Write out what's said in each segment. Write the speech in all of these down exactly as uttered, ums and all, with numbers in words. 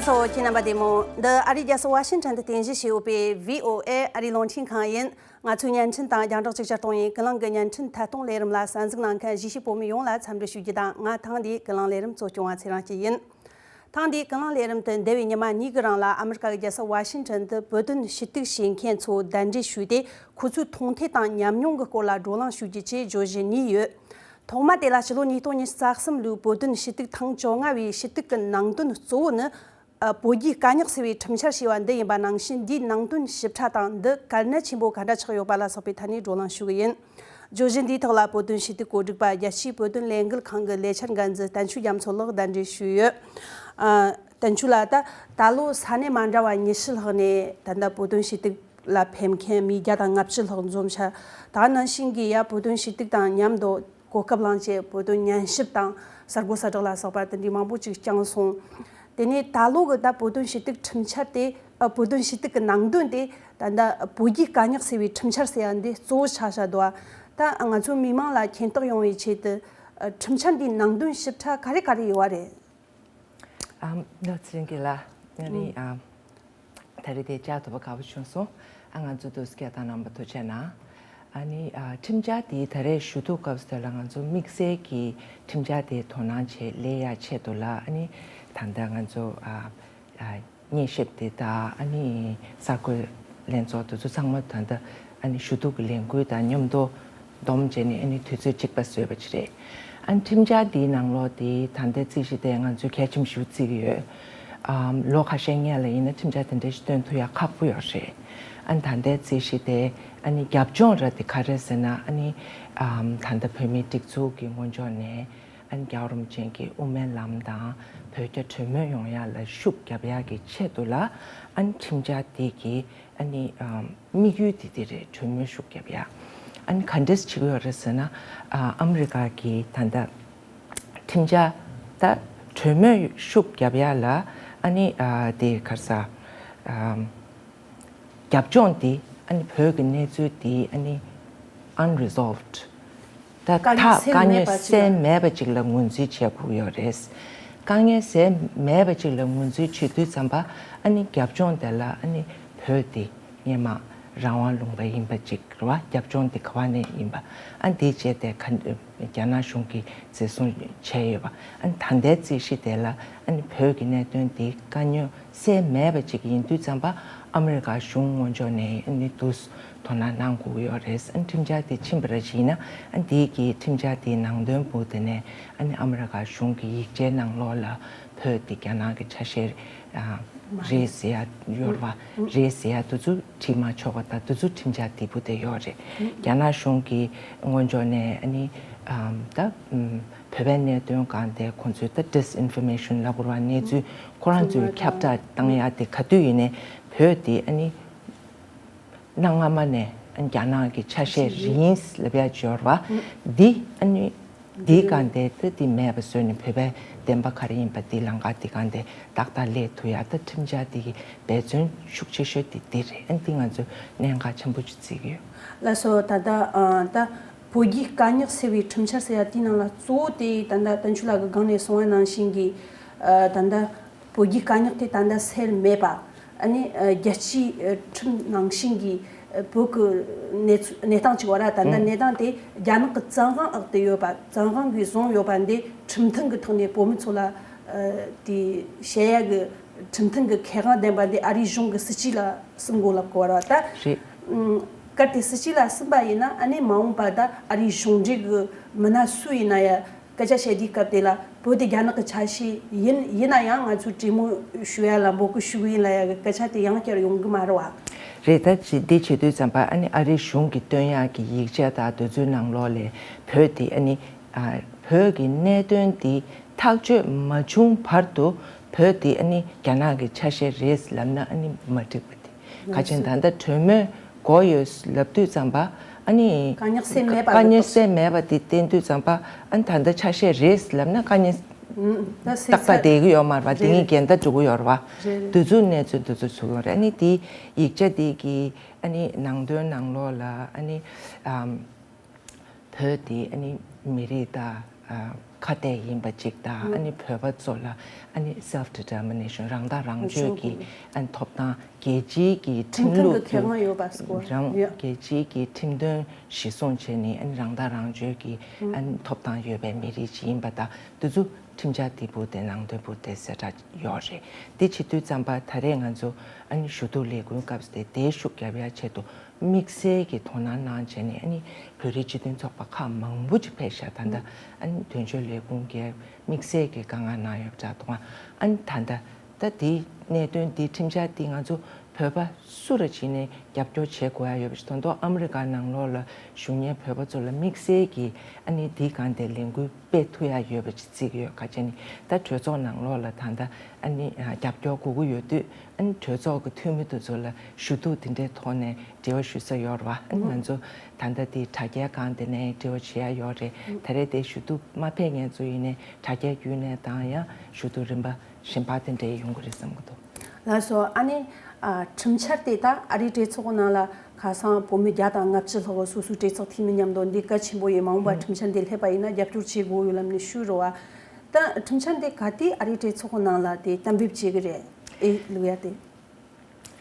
ཚོ་ཁྱེད་རྣམ་པ་བདེ་མོ། འདི་ཨ་རིའི་རྒྱལ་ས་ཝ་ཤིང་ཊོན་དུ་རྟེན་གཞི་བྱས་ཡོད་པའི་བྷི་ཨོ་ཨེ་ཨ་རིའི་རླུང་འཕྲིན་ཁང་ཡིན། ང་ཚོའི་བརྙན་འཕྲིན་དང་རྒྱང་བསྒྲགས་ཅིག་ཅར་གཏོང་ཡིན། ཀུན་གླེང་གི་བརྙན་འཕྲིན་ཐད་གཏོང་ལས་རིམ་ལ་གསན་གཟིགས་གནང་མཁན་གཞིས་བྱེས་བོད་མི་ཡོངས་ལ་འཚམས་འདྲི་ཞུ་རྒྱུ་དང་། ང་ཐེངས་འདིའི་ཀུན་གླེང་ལས་རིམ་གཙོ་སྐྱོང་བ་ཚེ་རིང་སྐྱིད་ཡིན། ཐེངས་འདིའི་ཀུན་གླེང་ལས་རིམ་དུ་འདས་པའི་ཉི་མ་གཉིས་ཀྱི་རིང་ལ་ཨ་མི་རི་ཀ་གི་རྒྱལ་ས་ཝ་ཤིང་ཊོན་དུ་བོད་དོན་ཞུ་གཏུག་བྱེད་མཁན་ཚོ་གདན་འདྲེན་ཞུས་ཏེ། ཁོ་ཚོའི་མཐོང་ཐོས་དང་ཉམས་མྱོང་གི་སྐོར་ལ་བགྲོ་གླེང་ཞུ་རྒྱུ་བཅས་བརྗོད་གཞི་གཉིས་ཡོད། ཐོག་མ་དེ་ལ་ཕྱི་ལོ་ཉིས་སྟོང་ཉི་ཤུ་རྩ་གསུམ་ལོའི་བོད་དོན་ཞུ་གཏུག་ཐེངས་བཅོ་ལྔ་བའི་ཞུ་གཏུག་གི་ནང་དོན་གཙོ་བོ་ནི། ཨ། བོད་རྒྱའི་དཀའ་རྙོག་སེལ་བའི་ཁྲིམས་འཆར་ཞེས་པ་འདི་ཡིན་པ་ནང་བཞིན། འདིའི་ནང་དོན་ཞིབ་ཕྲ་དང་འདི་གལ་གནད་ཆེན་པོ་ག་འདྲ་ཆགས་ཡོད་པ་ལ་སོགས་པའི་ཐད་ནས་བགྲོ་གླེང་ཞུ་གི་ཡིན། བརྗོད་གཞི་འདིའི་ཐོག་ལ་བོད་དོན་ཞུ་གཏུག་གོ་སྒྲིག་པ། རྒྱལ་སྤྱིའི་བོད་དོན་ལས་འགུལ་ཁང་གི་ལས་འཆར་འགན་འཛིན་བསྟན་ཆོས་རྒྱ་མཚོ་ལགས་གདན་འདྲེན་ཞུས་ཡོད། ཨ། བསྟན་ཆོས་ལགས། ད་ད་ལོ་ས་གནས་མ་འདྲ་བ་ཉི་ཤུ་ལྷག་ནས་ད་ལྟ་བོད་དོན་ཞུ་གཏུག་ལ་ཕེབས་མཁན་མི་བརྒྱ་དང་ལྔ་བཅུ་ལྷག་འཛོམས་ཤག་ད་ནང་བཞིན་གྱི་ཡ་བོད་དོན་ཞུ་གཏུག་དང་མཉམ་དུ་གོ་སྐབས་བླངས་བྱས་བོད་དོན་ཉན་ཞིབ་དང་གསར་འགོད་གསལ་བསྒྲགས་ལ་སོགས་པ་དེ་འདྲའི་མང་པོ་ཅིག་བསྐྱངས་སོང་། དེ་ནས་ད་ལོ་གི་ད་བོད་དོན་ཞུ་གཏུག་ཁྲིམས་འཆར་དེ། ཨ། བོད་དོན་ཞུ་གཏུག་གི་ནང་དོན་དེ་ད་ལྟ་བོད་རྒྱའི་དཀའ་རྙོག་སེལ་བའི་ཁྲིམས་འཆར་ཟེར་ཡ་འདི་གཙོ་བོ་ཆགས་བཞག་འདུག་ད་ང་ཚོའི་མི་མང་ལ་མཁྱེན་རྟོགས་ཡོང་བའི་ཆེད་དུ། ཨ། ཁྲིམས་འཆར་འདིའི་ནང་དོན་ཞིབ་ཕྲ་ག་རེ་ག་རེ་ཡོད་པ་རེད། ཨ། ལགས་ཚེ་རིང་སྐྱིད་ལགས། ཨ་ནི། ཨ། ད་རེས་དེ་བཅར་ཐུབ་པ་དགའ་པོ་བྱུང་སོང་། ཨ། ང་ཚོ་འདུག་སེ་སྐད་བཏང་གནང་བ་ཐུགས་རྗེ་གནང་། ཨ་ནི། ཨ། ཁྲིམས་འཆར་དེ་ད་རེས་ཞུ་གཏུག་སྐབས་སུ་དེ་ལ་ང་ཚོ་དམིགས་བསལ་གྱི་ཁྲིམས་འཆར་དེ་དོ་སྣང་བྱེད་ལས་ཡ་ཆེད་དུ་ལ། ཨ་ནི། ད་ལྟ་ང་ཚོ། ཨ། ཨ། དབྱེ་ཞིབ་དེ་དང་། ཨ་ནི། གསར་འགོད་ལྷན་ཚོགས་དེ་ཚོ་ཚང་མ་ད་ལྟ། ཨ་ནི། ཞུ་གཏུག་གི་ལས་འགུལ་དང་མཉམ་དུ་བསྡོམས་བྱས་ནས། ཨ་ནི། དུས་ཚོད་གཅིག་པ་བཟོས་པ་ཅིག་རེད། ཨ་ནི། ཁྲིམས་འཆར་འདིའི་ནང་ལོགས་དེ་ད་ལྟའི་རྩིས་གཞི་དེ་ང་ཚོས་གལ་ཆེན་པོ་ཞིག་བརྩི་གི་ཡོད། ཨམ། ལོ་ཁ་ཤས་སྔོན་ལ་ཡིན་ན་ཁྲིམས་འཆར་དེ་འདྲ་ཞིག་བཏོན་ཐུབ་ཡ་ཁག་པོ་ཡོད་རེད། ཨ་ནི། ད་ལྟའི་རྩིས་གཞི་དེ། ཨ་ནི། རྒྱབ་ལྗོངས་ར་དེ་ག་རེ་ཟེར་ན། ཨ་ནི། ཨམ། ད་ལྟ་བོད་མིའི་སྒྲིག་འཛུགས་ཀྱི་ངོས་ཕྱོགས་ནས། ཨ་ནི། རྒྱལ་བ་རིན་པོ་ཆེ་གི་དབུ་མའི་ལམ་དང་བོད་རྒྱ་གྲོས་མོལ་ཡོང་ཡ་ལ་ཤུགས་རྒྱབ་ཡ་གི་ཆེད་དུ་ལ། ཨ་ནི། ཁྲིམས་འཆར་དེ་གི། ཨ་ནི། ཨམ། དམིགས་ཡུལ་དེ་དེ་རེད། གྲོས་མོལ་ཤུགས་རྒྱབ་ཡ། ཨ་ནི། ག་འདྲས་བྱེད་ཀྱི་ཡོད་རེད་ཟེར་ན། ཨ། ཨ་མི་རི་ཀ་གི་ད་ལྟ་ཁྲིམས་འཆར་ད་གྲོས་མོལ་ཤུགས་རྒྱབ་ཡ་ལ། ཨ་ནི། ཨ། དེ་ག་རེ་ཟ། ཨམ། རྒྱབ་ལྗོངས་དེ། ཨ་ནི། བོད་ཀྱི་གནས་ཚུལ་དེ། ཨ་ནི། unresolved། ད་དཀའ་ངལ་ད་སེལ་དཀའ་ངལ་མེད་པ་ཅིག་ལ། སེལ་མེད་པ་ཅིག་ལ་ངོས་འཛིན་བྱེད་དགོས་ཡོད་རེད། དཀའ་ངལ་སེལ་མེད་པ་ཅིག་ལ་ངོས་འཛིན་བྱེད་དུས་ཙམ་པ། ཨ་ནི། རྒྱབ་ལྗོངས་དེ་ལ། ཨ་ནི། བོད་དེ་སྔོན་མ་རང་དབང་ལུང་པ་ཡིན་པ་ཅིག་རེད་བ། རྒྱབ་ལྗོངས་དེ་ག་བ་ནས་ཡིན་པ། ཨ། དེ་བྱས་ཏེ་ག་རྒྱ་ནག་གཞུང་གིས་འཛིན་བཟུང་བྱས་ཡོད་པ། ཨ་ནི། ད་ལྟའི་རྩིས་གཞི་དེ་ལ། ཨ་ནི། བོད་ཀྱི་གནད་དོན་དེ་དཀའ་རྙོག་སེལ་མེད་པ་ཅིག་ཡིན་དུས་ཙམ་པ། ཨ་མི་རི་ཀ་གཞུང་ངོས་ཕྱོགས་ནས། ཨ་ནི། དུས་དོ་སྣང་གནང་དགོས་ཀྱི་ཡོད་རེད། ཨ་ནི། ཁྲིམས་འཆར་དེ་ཕྱིན་པ་ར་ཞིག་ཡིན་ན། ཨ་ནི། དེའི་གི་ཁྲིམས་འཆར་དེའི་ནང་དོན་བོད་དེ་ནས། ཨ་ནི། ཨ་མི་རི་ཀ་གཞུང་གི་ཡིག་ཆའི་ནང་ལོགས་ལ་བོད་དེ་རྒྱ་ནག་གི་ཆ་ཤས། ཨ། རེད་ཟེར་ཡ་ཡོད་རེད་བ། རེད་ཟེར་ཡ་དེ་ཚོ་བྲིས་མ་ཆོག་པ་དང་། དེ་ཚོ་ཁྲིམས་འཆར་དེ་བོད་དེ་ཡོད་རེད། རྒྱ་ནག་གཞུང་གི་ངོས་ཕྱོགས་ནས། ཨ་ནི། ཨམ། ད། ཨམ། བོད་པའི་གནད་དོན་སྒང་དེ་ཁོང་ཚོས་ད་disinformation ལབ་དགོས་རེད་བ། གནས་ཚུལ་ཁོ་རང་ཚོས་ཁྱབ་བསྒྲགས་བཏང་ཡ་དེ་ག་དུས་ཡིན་ནའི་བོད་དེ། ཨ་ནི། གནའ་སྔ་མ་ནས་རྒྱ་ནག་གི་ཆ་ཤས་རེད་ལབ་ཡ་ཅིག་ཡོད་རེད་བ། འདི། ཨ་ནི། འདིའི་སྒང་དེ་ད་འདི་མེད་པ་བཟོས་ནས། བོད་པའི་བདེན་པ་ག་རེ་ཡིན་པ་འདི་ལམ་ཁ་འདི་སྒང་དེ་ཏག་ཏག་སླེབས་ཐུབ་ཡ། ད་ཁྲིམས་འཆར་འདི་གི་འབད་བརྩོན་ཤུགས་ཆེ་ཤོས་དེ་འདི་རེད། ཨ། འདི་ང་ཚོས་གནད་འགག་ཆེན་པོ་ཅིག་བརྩི་གི་ཡོད། ལགས་སོ། ད་ལྟ། ཨ། ད་བོད་རྒྱའི་དཀའ་རྙོག་སེལ་བའི་ཁྲིམས་འཆར་ཟེར་ཡ་དེའི་ནང་ལ་གཙོ་བོ་དེ། ད་ལྟ་བསྟན་ཆོས་ལགས་ཀྱིས་སྒང་ནས་གསུངས་པ་ནང་བཞིན་གྱི། ཨ། ད་ལྟ་བོད་རྒྱའི་དཀའ་རྙོག་དེ་ད་ལྟ་སེལ་མེད་པ། ཨ་ནི། ཨ། རྒྱལ་སྤྱིའི། ཨ། ཁྲིམས་ནང་བཞིན་གྱི། ཨ། བོད་ཀྱི་གནས་ཚུ་གནས་སྟངས་ཅིག་ཡོད་རེད། ད་ལྟ་གནས་སྟངས་དེ་རྒྱ་ནག་གི་བཙན་དབང་འོག་ཏུ་ཡོད་པ། བཙན་དབང་གིས་བཟུང་ཡོད་པ་འདི་ཁྲིམས་མཐུན་གྱི་ཐོག་ནས་བོད་མི་ཚོ་ལ། ཨ། དེ་བཤད་ཡ་གི་ཁྲིམས་མཐུན་གྱི་ཁེ་དབང་ལྡན་པ་འདི་ཨ་རིའི་གཞུང་གི་སྲིད་བྱུས་ལ་སིམ་དགོས་ལབ་ཀྱི་ཡོད་རེད་བ། ད། རེད། ཨམ། གལ་ཏེ་སྲིད་བྱུས་ལ་སིམ་པ་ཡིན་ན། ཨ་ནི་མ་འོངས་པ་ད་ཨ་རིའི་གཞུང་འབྲེལ་གྱི་མི་སྣ་སུ་ཡིན་ན་ཡང་སྐད་ཆ་བཤད་དུས་སྐབས་དེ་ལ། བོད་དེ་རྒྱ་ནག་གི་ཆ་ཤས་ཡིན། ཡིན་ན་ཡང་ང་ཚོས་གྲོས་མོལ་ཞུ་ཡ་ལ་འབོད་སྐུལ་ཞུ་གི་ཡིན་ལབ་ཡ་གི་སྐད་ཆ་དེ་ཡང་བསྐྱར་ཡོང་གི་མ་རེད་བ། རེད། ད་ཅི་འདི་བྱེད་དུས་ཙམ་པ། ཨ་ནི་ཨ་རིའི་གཞུང་གིས་བཏོན་ཡག་གི་ཡིག་ཆ་དང་དེ་ཚོའི་ནང་ལོགས་ལ་བོད་དེ། ཨ་ནི། ཨ། བོད་ཀྱི་གནད་དོན་དེ་ཐག་གཅོད་མ་བྱུང་བར་དུ་བོད་དེ། ཨ་ནི་རྒྱ་ནག་གི་ཆ་ཤས་རེད་ལབ་ན། ཨ་ནི་མ་འགྲིག་པ་དེ། ག་ཅིན་ད་ལྟ་གྲོས་མོལ་དགོས་ཡོད་ལབ་དུས་ཙམ་པ། ཨ་ནི་དཀའ་རྙོག་སེལ་མེད་པ། དཀའ་རྙོག་སེལ་མེད་པ་དེ་བསྟན་དུས་ཙམ་པ། ཨ་ནི་ད་ལྟ་ཆ་ཤས་རེད་ལབ་ན་དཀའ་རྙོག་ད་སེལ་ཏག་ཏག་ཚར་བསྡད་ཀྱི་ཡོད་མ་རེད་བ། དེ། རེད། ངས་འགལ་ཟླ་འགྲོ་གི་ཡོད་རེད་བ། རེད། རེད། དུས་ཚོད་གནས་ཚུལ་དུས་ཚོད་ཚུགས་ཡོང་རེད། ཨ་ནི་དེ་ཡིག་ཆ་དེ་གི། ཨ་ནི་ནང་དོན་ནང་ལོགས་ལ། ཨ་ནི། ཨམ། བོད་དེ། ཨ་ནི་མི་རིགས་དང་ ཁ་གཏད་ཡིན་པ་གཅིག་དང་། ཨ་ནི་བོད་པ་ཚོ་ལ་ཨ་ནི་self determination, རང་ཐག་རང་གཅོད་ཀྱི་ཨ་ནི་ཐོབ་ཐང་། རྒྱལ་སྤྱིའི་གི་ཁྲིམས་ལུགས་དེ་རང་རྒྱལ་སྤྱིའི་གི་ཁྲིམས་དོན་གཞི་བཟུང་བྱས་ནས་ཨ་ནི་རང་ཐག་རང་གཅོད་ཀྱི་ཨ་ནི་ཐོབ་ཐང་ཡོད་པའི་མི་རིགས་ཅིག་ཡིན་པ་དང་། དེ་ཚོ་ཁྲིམས་འཆར་དེ་བུ་དེ་ནང་དོན་བུ་དེ་གསལ་བསྒྲགས་ཡོད་རེད། དེ་བྱེད་དུས་ཙམ་པ་ད་རེས་ང་ཚོ་ཨ་ནི་ཞུ་གཏུག་ལས་འགུལ་སྐབས་དེ་དེའི་ཤུགས་རྒྱབ་ཡ་ཆེད་དུ། དམིགས་བསལ་གྱི་དོ་སྣང་གནང་བྱས་ནས་ཨ་ནི་བོད་རིགས་སྤྱི་མཐུན་ཚོགས་པ་ཁག་མང་པོ་ཅིག་ཕེབས་ཤག་ད་ལྟ་ཨ་ནི་དོན་གཅོད་ལས་ཁུངས་ཀྱིས་དམིགས་བསལ་གྱི་དཀའ་ངལ་གནང་ཡོད་པ་འདྲ་འདུག་ཨ་ནི་ད་ལྟ་ད་དེའི་གནད་དོན་འདི་ཁྲིམས་འཆར་འདི་ང་ཚོ་བོད་པ་སུ་ར་ཅིག་ནས་རྒྱབ་སྐྱོར་བྱེད་དགོས་ཡ་ཡོད་པ་ཞིག་མཐོང་འདུག་ཨ་མི་རི་ཀ་ནང་ལོགས་ལ་བཞུགས་མཁན་བོད་པ་ཚོ་ལ་དམིགས་བསལ་གྱི་ཨ་ནི་འདིའི་སྒང་དེ་ལས་འགུལ་སྤེལ་ཐུབ་ཡ་ཡོད་པ་ཅིག་བརྩི་གི་ཡོད། ག་ཅི་ནི་ད་གྲོས་ཚོགས་ནང་ལོགས་ལ་ད་ལྟ་ཨ་ནི་རྒྱབ་སྐྱོར་དགོས་ཀྱི་ཡོད་དུས། ཨ་ནི་གྲོས་ཚོགས་ཀྱི་འཐུས་མི་དེ་ཚོ་ལ་ཞུ་གཏུག་དེ་འདྲའི་ཐོག་ནས་འབྲེལ་བ་ཞུ་ས་ཡོད་རེད་བ། ཨ་ནི་ང་ཚོ་ད་ལྟ་དེ་དྲ་རྒྱའི་སྒང་དེ་ནས་འབྲེལ་བ་བྱེད་ཡ་ཡོད་རེད། ད་རེས་དེ་ཞུ་གཏུག་མ་ཕེབས་མཁན་ཚོ་ཡིན་ནའི་དྲ་རྒྱའི་བརྒྱུད་ནས་དང་ཡང་ཞུ་གཏུག་རིམ་པ་གཞན་པ་དེ་འདྲའི་ཡོང་གི་རེད་བསམ་གྱི་འདུག་ལགས་སོ། ཨ་ནི་ཨ་ཁྲིམས་འཆར་དེ་ད་ཨ་རིའི་གྲོས་ཚོགས་ནང་ལ་ཁ་སང་བོད་མི་བརྒྱ་དང་ལྔ་བཅུ་ལྷག་སོ་སོའི་གྲོས་ཚོགས་འཐུས་མི་མཉམ་དུ་འདི་གལ་ཆེན་པོ་ཡིན། མ་འོངས་པར་ཁྲིམས་འཆར་འདི་སླེབས་པ་ཡིན་ན་རྒྱབ་སྐྱོར་བྱེད་དགོས་ཡོད་ལབ་ནས་ཞུས་རེད་བ། ད་ཁྲིམས་འཆར་འདི་ག་དུས་ཨ་རིའི་གྲོས་ཚོགས་ནང་ལ་དེ་གཏན་འབེབས་བྱེད་ཀྱི་རེད། ཨེ་ལུག་ཡ་དེ།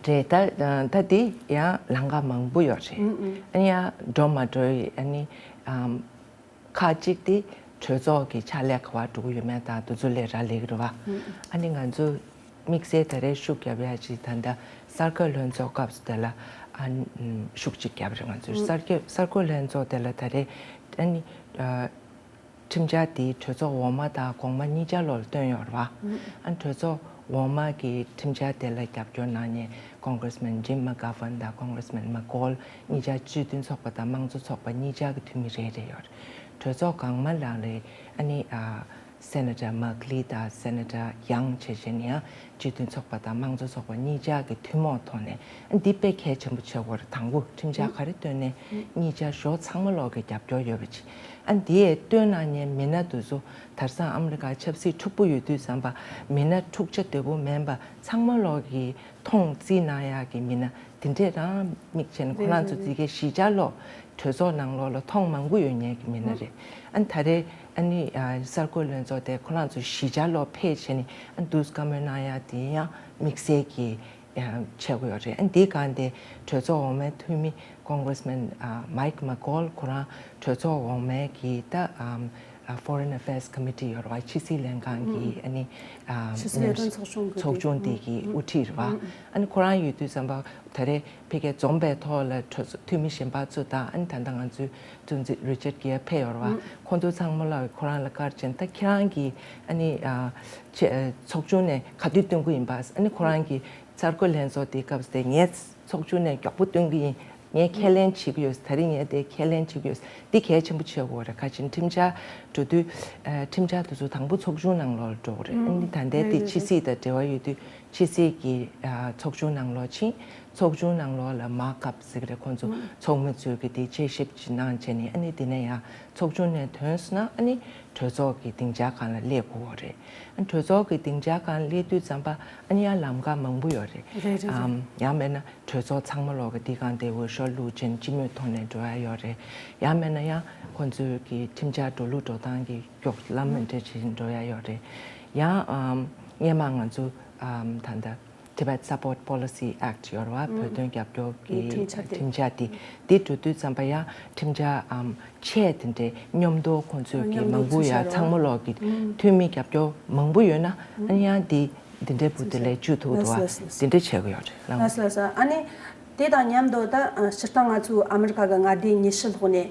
རེད། ད་ད་དེ་ཡང་ལམ་ཁ་མང་པོ་ཡོད་རེད། ཨ་ནི་ཡང་འགྲོ་མ་འགྲོ་ཡི་ཨ་ནི་ཨམ་ཁག་ཅིག་དེ་གྲོས་ཚོགས་ཀྱི་ཕྱག་ལས་ག་པར་འགྲོ་གི་ཡོད་མེད་དང་དེ་ཚོ་ལས་རག་ལས་ཀྱི་རེད་བ། ཨ་ནི་ང་ཚོ་དམིགས་བསལ་ད་རེས་ཤུགས་རྒྱབ་ཡ་ཅིག་ད་ལྟ་གསར་འགོད་ལྷན་ཚོགས་སྐབས་སུ་དེ་ལ་ཨ་ཤུགས་ཅིག་རྒྱབ་རེད། ང་ཚོས་གསར་འགོད་གསར་འགོད་ལྷན་ཚོགས་དེ་ལ་ད་རེས་ཨ་ནི་ཨ། ཁྲིམས་འཆར་དེ་གྲོས་ཚོགས་འོག་མ་དང་གོང་མ་གཉིས་ཆ་ལོག་ལ་བཏོན་ཡོད་རེད་བ། ཨ་ནི་གྲོས་ཚོགས་འོག་མ་གི་ཁྲིམས་འཆར་དེ་ལ་རྒྱབ་སྐྱོར་གནང་མཁན་Congressman Jim McGovern དང་Congressman McCaul གཉིས་ཆ་སྤྱི་མཐུན་ཚོགས་པ་དང་དམངས་གཙོ་ཚོགས་པ་གཉིས་ཆ་གི་འཐུས་མི་རེ་རེ་ཡོད་རེད། གྲོས་ཚོགས་གོང་མ་ལག་ལས་ཨ་ནི་ཨ་Senator Mark Lee དང་Senator Young བྱས་བྱས་ནས་ཡང་སྤྱི་མཐུན་ཚོགས་པ་དང་དམངས་གཙོ་ཚོགས་པ་གཉིས་ཆ་གི་ཐུན་མོང་ཐོག་ནས་ཨ་འདི་དཔེ་གལ་ཆེན་པོ་ཆགས་ཡོད་རེད། དང་པོ་ཁྲིམས་འཆར་ག་རེ་བཏོན་ནས་གཉིས་ཆ་ཞོ་ཚང་མ་ལོག་གི་རྒྱབ་སྐྱོར་ཡོད་པ་ཅིག་ཨ་འདིའི་བཏོན་གནང་མཁན་མི་སྣ་དེ་ཚོ་དེང་སང་ཨ་མི་རི་ཀ་ཆབ་སྲིད་འཁྲུག་པོ་ཡོད་དུས་ཙམ་པ་མི་སྣ་འཁྲུག་ཆ་དོད་པོ་མིན་པ་ཚང་མ་ལོག་གི་མཐོང་རྩིས་གནང་ཡག་གི་མི་སྣ་དེ་འདྲས་རང་དམིགས་བྱས་ནས་ཁོ་རང་ཚོ་དེ་གའི་གཞིས་ཆགས་ལོག་གྲོས་ཚོགས་ནང་ལོགས་ལ་མཐོང་མང་པོ་ཡོད་མཁན་གྱི་མི་སྣ་རེད། ཨ་ནི་ད་རེས་ཨ་ནི་གསར་འགོད་ལྷན་ཚོགས་དེ་ཁོ་རང་ཚོ་གཞིས་ཆགས་ལོག་ཕེབས་བྱས་ནས་ཨ་ནི་འདུག་བཀའ་མོལ་གནང་ཡག་དེ་ཡང་དམིགས་བསལ་གྱི་ཆགས་ཀྱི་ཡོད་རེད། ཨ་འདིའི་སྒང་དེ་གྲོས་ཚོགས་འོག་མའི་འཐུས་མི་Congressman Mike McCaul ཁོ་རང་གྲོས་ཚོགས་འོག་མའི་གི་ད་Foreign Affairs Committee ཡོད་རེད་བ། ཕྱི་སྲིད་ལྷན་ཁང་གི་ཨ་ནི་ཕྱི་སྲིད་ལས་དོན་ཚོགས་ཆུང་གི་ཚོགས་ཆུང་དེ་གི་དབུ་ཁྲིད་རེད་བ། ཨ་ནི་ཁོ་རང་ཡོད་དུས་ཙམ་པ་ད་རེས་ཕ་གིའི་འཛོམས་པའི་ཐོག་ལ་གྲོས་ཚོགས་འཐུས་མི་གཞན་པ་ཚོ་དང་ཨ་ནི་ད་ལྟ་ང་ཚོའི་དྲུང་འཚོ་Richard Gere ཕེབས་ཡོད་རེད་བ། ཁོང་ཚོ་ཚང་མ་ལ་ཁོ་རང་ལ་བཀའ་དྲིན་ད་ཁྱེད་རང་གི་ཨ་ནི་ཚོགས་ཆུང་ནས་ག་དུས་བཏོན་གི་ཡིན་པ། ཨ་ནི་ཁོ་རང་གི་གསར་འགོད་ལྷན་ཚོགས་དེའི་སྐབས་དེ་ངས་ཚོགས་ཆུང་ནས་མགྱོགས་པོ་བཏོན་གི་ཡིན། ངས་ཁས་ལེན་བྱེད་ཀྱི་ཡོད། ད་རིང་ངས་དེ་ཁས་ལེན་བྱེད་ཀྱི་ཡོད། འདི་གལ་ཆེན་པོ་ཆགས་ཀྱི་ཡོད་རེད། ག་ཅི་ཁྲིམས་འཆར་འགྲོ་དུས་ཁྲིམས་འཆར་དེ་ཚོ་དང་པོ་ཚོགས་ཆུང་ནང་ལོགས་ལ་འགྲོ་གི་རེད། ཨ་ནི་ད་ལྟའི་དེ་ཕྱི་སྲིད་དང་འབྲེལ་བ་ཡོད་དུས་ཕྱི་སྲིད་ཀྱི་ཚོགས་ཆུང་ནང་ལོགས་ཕྱིན། ཚོགས་ཆུང་ནང་ལོགས་ལ་མར་ཀ་ཨབ་ཟེར་གི་རེད། ཁོང་ཚོ་ཚོགས་མི་ཚོས་གི་དེ་དཔྱད་ཞིབ་ཅིག་གནང་བྱས་ནས་ཨ་ནི་དེ་ནས་ཡང་ཚོགས་ཆུང་ནས་ཐོན་སོང་ན་ཨ་ནི་གྲོས་ཚོགས་ཀྱི་སྡིངས་ཆ་སྒང་ལ་སླེབས་དགོས་རེད། ཨ་ནི་གྲོས་ཚོགས་ཀྱི་སྡིངས་ཆ་སྒང་སླེབས་དུས་ཙམ་པ་ཨ་ནི་ཡང་ལམ་ཁ་མང་པོ་ཡོད་རེད། རེད་རེད་རེད། ཨམ་ཡང་མེད་ན་གྲོས་ཚོགས་ཚང་མ་ལོག་གི་འདི་སྒང་དེ་འོས་ཤོག་བླུགས་བྱས་ནས་སྤྱི་མོས་ཐོག་ནས་འགྲོ་ཡ་ཡོད་རེད། ཡང་མེད་ན་ཡང་ཁོང་ཚོའི་གི་ཁྲིམས་འཆར་འགྲོ་ལུགས་འགྲོ་སྟངས་ཀྱི་མགྱོགས་ལམ་མི་འདྲ་བྱས་འགྲོ་ཡ་ཡོད་རེད། ཡང་ཨམ་སྔས་མ་ང་ཚོ་ཨམ་ད་ལྟ་Tibet Support Policy Act ཡོད་རེད་བ། བོད་དོན་རྒྱབ་སྐྱོར་གྱི་ཁྲིམས་འཆར་དེ། ཁྲིམས་འཆར་དེ་འདི་འགྲོ་དུས་ཙམ་པ་ཡང་ཁྲིམས་འཆར་ཨམ་ཆེ་དེ་འདྲའི་མཉམ་དུ་ཁོང་ཚོས་ཀྱི་མཉམ་དུ་མང་པོ་ཁྲིམས་ཡ་འཆར་ཚང་མ་ལོག་གི་འཐུས་མི་རྒྱབ་སྐྱོར་མང་པོ་ཡོད་ན་ཨ་ནི་ཡང་འདི་འདི་འདྲའི་བུ་དེ་ལས་བཅུ་ཐུབ་འདུག་བ། ལགས་སོ་ལགས་སོ། འདི་འདྲ་བྱེད་དགོས་ཡོད་རེད་ལགས། ལགས་སོ་ལགས་སོ། ཨ་ནི་དེ་དང་མཉམ་དུ་ད་སྤྱིར་བཏང་ང་ཚོ་ཨ་མི་རི་ཀ་གི་མངའ་སྡེ་ཉི་ཤུ་ལྷག་ནས་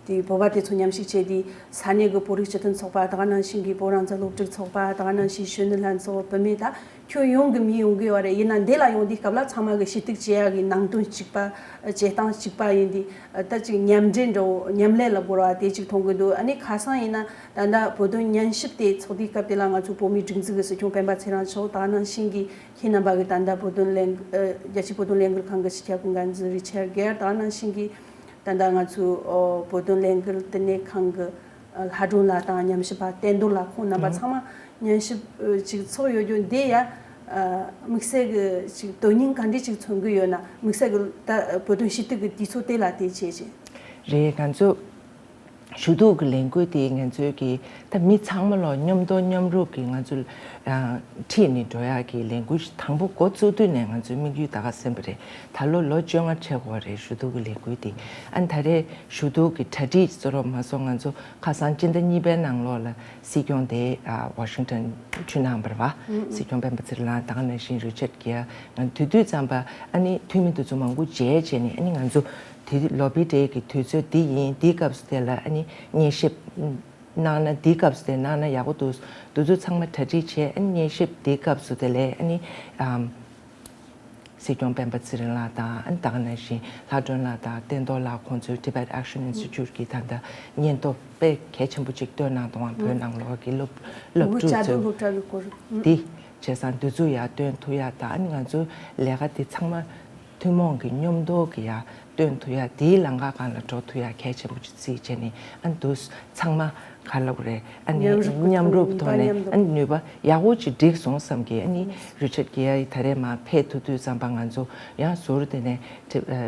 དེ་བོད་པ་དེ་ཚོ་མཉམ་ཞུགས་བྱས་དེ་ས་གནས་ཀྱི་བོད་རིགས་སྤྱི་མཐུན་ཚོགས་པ་དེ་ག་ནང་བཞིན་གྱི་བོད་རང་བཙན་སློབ་ཕྲུག་ཚོགས་པ་དེ་ག་ནང་བཞིན་གཞོན་ནུ་ལྷན་ཚོགས་བུད་མེད་ད་ཁྱོན་ཡོངས་ཀྱི་མི་ཡོང་གི་ཡོད་རེད། ཡིན་ན་འདི་ལ་ཡོང་དུས་སྐབས་ལ་ཚང་མ་གི་ཞུ་གཏུག་བྱེད་ཡ་གི་ནང་དོན་གཅིག་པ་བྱེད་སྟངས་གཅིག་པ་ཡིན་དུས་ད་ཅིག་མཉམ་འབྲེལ་འདྲ་བོ་མཉམ་ལས་ལ་དགོས་ར་བ་དེ་ཅིག་མཐོང་གི་འདུག་ཨ་ནི་ཁ་སང་ཡིན་ན་ད་ལྟ་བོད་དོན་ཉན་ཞིབ་དེ་ཚོགས་དུས་སྐབས་དེ་ལ་ང་ཚོ་བོད་མིའི་སྒྲིག་འཛུགས་ཀྱི་སྲིད་སྐྱོང་སྤེན་པ་ཚེ་རིང་མཆོག་དེ་ག་ནང་བཞིན་གྱི་ཁྱེད་རྣམ་པ་གི་ད་ལྟ་བོད་དོན་ལས་རྒྱལ་སྤྱིའི་བོད་དོན་ལས་འགུལ་ཁང་གི་སྤྱི་ཁྱབ་ཀྱི་འགན་འཛིན་རི་ཆར་གེར་དེ་ག་ནང་བཞིན་གྱི་ད་ལྟ་ང་ཚོའི་བོད་དོན་ལས་འགུལ་བསྟི་གནས་ཁང་གི་ལྷ་སྒྲོན་ལགས་དང་ཉམས་ཞིབ་པ་བསྟན་རྡོར་ལགས་ཁོང་རྣམ་པ་ཚང་མ་ཉན་ཞིབ་ཅིག་ཚོགས་ཡོད་རྒྱུ་འདི་ཡ་དམིགས་བསལ་གྱི་ཅིག་དོན་སྙིང་ག་འདྲས་ཅིག་མཚོན་གྱི་ཡོད་ན། དམིགས་བསལ་གྱི་ད་བོད་དོན་ཞུ་གཏུག་གི་དུས་ཚོད་དེ་ལ་དེ་བྱས་རྗེས། རེད། ང་ཚོ་ ཞུ་གཏུག་གི་ལས་འགུལ་དེ་ང་ཚོའི་གི་ད་མི་ཚང་མ་ལོ་མཉམ་དོ་མཉམ་རུབ་ཀྱི་ང་ཚོ་ཨ་ཁྲིད་ནས་འགྲོ་ཡག་གི་ལས་འགུལ་དང་པོ་འགོ་བཙུགས་དུས་ནས་ང་ཚོའི་དམིགས་ཡུལ་ད་ག་ཟིན་པ་རེད། ད་ལོ་ལོ་བཅོ་ལྔ་འཁྲི་འགྲོ་གི་རེད། ཞུ་གཏུག་གི་ལས་འགུལ་དེ་ཨ་ནི་ད་རེས་ཞུ་གཏུག་གི་གྲ་སྒྲིག་ཚོ་རོགས་མ་སོང་། ང་ཚོ་ཁ་སང་སྤྱི་ཟླ་གཉིས་པའི་ནང་ལོགས་ལ་སྲིད་སྐྱོང་དེ་ཨ་ཝ་ཤིང་ཊོན་འཁྲུངས་གནང་བ་རེད་བ། སྲིད་སྐྱོང་སྤེན་པ་ཚེ་རིང་ལགས་དང་ནང་བཞིན་རི་ཆར་གྷེར། ང་དེ་དུས་ཙམ་པ་ཨ་ནི་འཐུས་མི་དེ་ཚོ་མང་པོ་མཇལ་བྱས་ནས་ཨ་ནི་ང་ཚོ་དེ་ལོ་བི་ཌེ་གི་དུས་ཚོད་འདི་ཡིན། འདིའི་སྐབས་སུ་དེ་ལ་ཨ་ནི་མཉེས་གཤིབ་གནང་ན། འདིའི་སྐབས་སུ་དེ་གནང་ན་ཡག་པོ་འདུག་འདི་ཚོ་ཚང་མ་གྲ་སྒྲིག་བྱས། ཨ་ནི་མཉེས་གཤིབ་འདིའི་སྐབས་སུ་དེ་ལས་ཨ་ནི་ཨམ་སྲིད་སྐྱོང་སྤེན་པ་ཚེ་རིང་ལགས་དང་། ཨ་ནི་ད་ག་ནང་བཞིན་ལྷ་སྒྲོན་ལགས་དང་བསྟན་རྡོར་ལགས། ཁོང་ཚོའི་Tibet Action Institute གི་ད་ལྟ་སྙན་ཐོ་དཔེ་གལ་ཆེན་པོ་ཅིག་བཏོན་གནང་འདུག་ཨང་། བོད་ནང་ལོགས་ཀྱི་སློབ་སློབ་ཕྲུག་ཚོས། འདི་བྱས་ཙང་འདི་ཚོ་ཡར་བཏོན་ཐུབ་ཡག་དང་། ཨ་ནི་ང་ཚོའི་ལས་ཀ་འདི་ཚང་མ་ཐུན་མོང་གི་མཉམ་དུ་གི་ཡར་བཏོན་ཐུབ་ཡག། དེའི་ལམ་ཁ་སྒང་ལ་འགྲོ་ཐུབ་ཡག་གལ་ཆེན་པོ་ཅིག་བརྩིས་བྱས་ནས། ཨ་ནི་འདུག་ཚང་མ་ག་རེ་ལབ་དགོས་རེད། ཨ་ནི་མཉམ་རུབ་ཀྱི་མཉམ་ཐོག་རུབ་ནས་ཐོག་ནས་ནུས་པ་མཉམ་དུ། ཨ་ནི་ནུས་པ་ཡག་པོ་ཅིག་འགྲིག་སོང་བསམ་གི། ཨ་ནི་རི་ཆར་གྷེར་ཡ་ཡི་ད་རེས་མར་ཕེབས་ཐུབ་དུས་ཙམ་པ་ང་ཚོ་ཡང་ཟུར་དེ་ནས་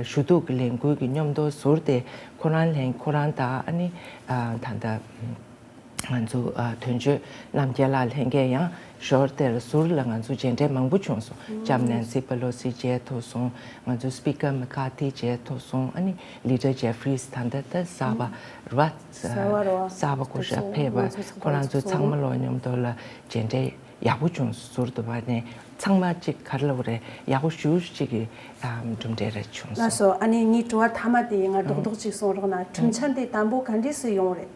ཞུ་གཏུག་གི་ལས་འགུལ་གྱི་མཉམ་དུ་ཟུར་དེ་ཁོ་རང་ལྷན་ཁོ་རང་དང་། ཨ་ནི་ཨ་ད་ལྟ་ང་ཚོ་ཨ་དོན་གཅོད་རྣམ་རྒྱལ་ལགས་ལྷན་རྒྱས་ཡང་ཞོར་དེར་ཟུར་ལ་ང་ཚོ་མཇལ་འཕྲད་མང་པོ་བྱུང་སོང་། ལྕམ་ནན་སི་པེ་ལོ་སི་མཇལ་ཐུབ་སོང་། ང་ཚོ་སྤི་ཀར་མེ་ཀར་ཐི་མཇལ་ཐུབ་སོང་། ཨ་ནི་ལི་ཌར་ཇེ་ཕ་རིས། ད་ལྟ་ད་གསར་པ་རེད་བ། གསར་པ་རེད་བ། གསར་པ་སྐུ་ཞབས་ཕེབས་པ། ཁོ་རང་ཚོ་ཚང་མ་ལོ་མཉམ་དུ་ལ་མཇལ་འཕྲད་ཡག་པོ་བྱུང་། ཟུར་དུ་བ་ནས་ཚང་མ་གཅིག་ག་རེ་ལབ་དགོས་རེད། ཡག་པོ་ཞེ་པོ་ཅིག་གི་ཨམ་གྲུབ་འབྲས་རེ་བྱུང་སོང་། ལགས་སོ། ཨ་ནི་ངའི་དྲི་བ་མཐའ་མ་དེ་ང་རྡོག་རྡོག་ཅིག་གསུང་རོགས་གནང་། ཁྲིམས་འཆར་འདི་དང་པོ་ག་འདྲས་སེ་ཡོང་རེད།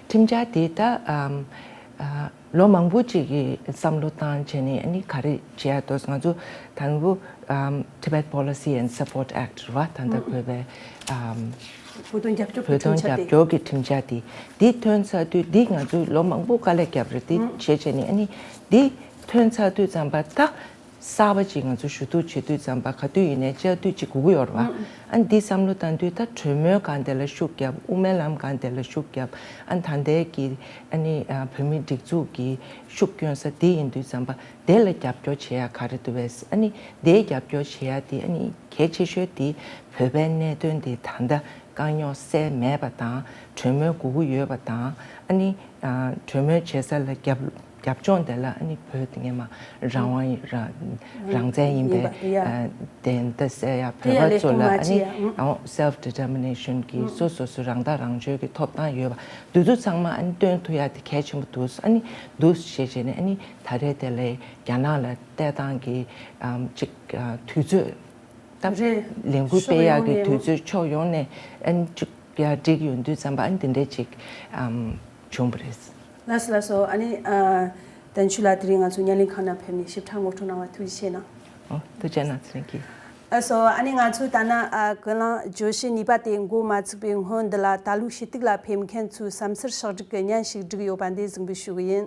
ཁྲིམས་འཆར་དེ་ད་ཨམ་ཨ་ལོ་མང་པོ་ཅིག་གི་བསམ་བློ་བཏང་བྱས་ནས། ཨ་ནི་ག་རེ་བྱེད་ཡག་འདུག་ང་ཚོ་དང་པོ་ཨམ་Tibet Policy and Support Act རེད་བ། ད་ལྟ་བོད་པའི་ཨམ་བོད་དོན་རྒྱབ་སྐྱོར་གྱི་བོད་དོན་ཁྲིམས་འཆར་རྒྱབ་དེ། སྐྱོར་གྱི་ཁྲིམས་འཆར་དེ། འདི་ཐོན་ཚར་དུས། འདི་ང་ཚོས་ལོ་མང་པོ་དཀའ་ལས་བརྒྱབ་རེད། འདི་བྱས་བྱས་ནས། ཨ་ནི་འདི་ཐོན་ཚར་དུས་ཙམ་པ་ད་གསར་པ་ཅིག་ང་ཚོ་ཞུ་གཏུག་བྱེད་དུས་ཙམ་པ་ག་དུས་ཡིན་ནའི་བཅའ་སྡོད་ཅིག་དགོས་ཀྱི་ཡོད་རེད་བ། ཨ་ནི་འདི་བསམ་བློ་བཏང་དུས་ད་གྲོས་མོལ་སྒང་དེ་ལ་ཤུགས་བརྒྱབ། དབུ་མའི་ལམ་སྒང་དེ་ལ་ཤུགས་བརྒྱབ། ཨ་ནི་ད་ལྟའི་གི་ཨ་ནི་ཨ་བོད་མིའི་སྒྲིག་འཛུགས་ཀྱི་ཤུགས་བསྐྱོན་ས་དེ་ཡིན་དུས་ཙམ་པ་དེ་ལ་རྒྱབ་སྐྱོར་བྱེད་ཡག་ག་རེ་འདུག་པས། ཨ་ནི་དེའི་རྒྱབ་སྐྱོར་བྱེད་ཡག་དེ་ཨ་ནི་གལ་ཆེ་ཤོས་དེ་བོད་པའི་གནད་དོན་དེ་ད་ལྟ་དཀའ་རྙོག་སེལ་མེད་པ་དང་། གྲོས་མོལ་དགོས་ཀྱི་ཡོད་པ་དང་། ཨ་ནི་ཨ་གྲོས་མོལ་བྱེད་ས་ལ་རྒྱབ་རྒྱབ་ལྗོངས་དེ་ལ་ཨ་ནི་བོད་དེ་སྔོན་མ་རང་དབང་ཡིན། རང་རང་བཙན་ཡིན་པའི་ཡིན་པ། ཡ། ཨ་བདེན་མཐའ་གསལ་ཡག་དེ་ཡ་བོད་པ་ལས་ཚོ་ལ་གཏོང་མ་ཨ་ནི་བྱེད་ཡ། ཨང་self determination གི་ཨང་སོ་སོ་སོ་རང་ཐག་རང་གཅོད་ཀྱི་ཐོབ་ཐང་ཡོད་པ་འདི་ཚོ་ཚང་མ་ཨ་ནི་སྟོན་ཐུབ་ཡག་དེ་གལ་ཆེན་པོ་འདུག་ཨ་ནི་འདུག་ཞེས་བྱས་ནས། ཨ་ནི་ད་རེས་དེ་ལས་རྒྱ་ནག་ལ་བལྟས་སྟངས་ཀྱི་ཨམ་ཅིག་ཨ་དུས་ཚོད། ད་རེད། ལས་འགུལ་ཕྱོགས་སྤེལ་ཡག་ཡོངས་གི་ནས་དུས་ཚོད་ཕྱོགས་ཡོངས་ནས་ཨ་ནི་ཅིག་ཡར་འགྲིག་ཡོང་དུས་ཙམ་པ་ཨ་ནི་འདི་འདྲས་ཅིག་ཨམ་བྱུང་བ་རེད། ལགས་སོ། ལགས་སོ། ཨ་ནི་ཨ་བསྟན་ཆོས་ལགས་དེ་རིང་ང་ཚོ་བརྙན་ལེན་ཁང་ནང་ཕེབས་ནས་ཞིབ་ཕྲ་ངོ་སྤྲོད་གནང་བར་ཐུགས་རྗེ་ཆེ་གནང་། ཨོ་ཐུགས་རྗེ་གནང་། ཚེ་རིང་སྐྱིད། ལགས་སོ། ཨ་ནི་ང་ཚོས་ད་ནངས་ཨ་ཀུན་གླེང་བརྗོད་གཞི་གཉིས་པ་དེ་འགོ་མ་ཚུགས་པའི་སྔོན་འདི་ལ། ད་ལོའི་ཞུ་གཏུག་ལ་ཕེབས་མཁན་ཚོའི་བསམ་ཚུལ་ཕྱོགས་སྒྲིག་གི་བརྙན་ཞིག་བསྒྲིགས་ཡོད་པ་འདི་གཟིགས་འབུལ་ཞུ་གི་ཡིན།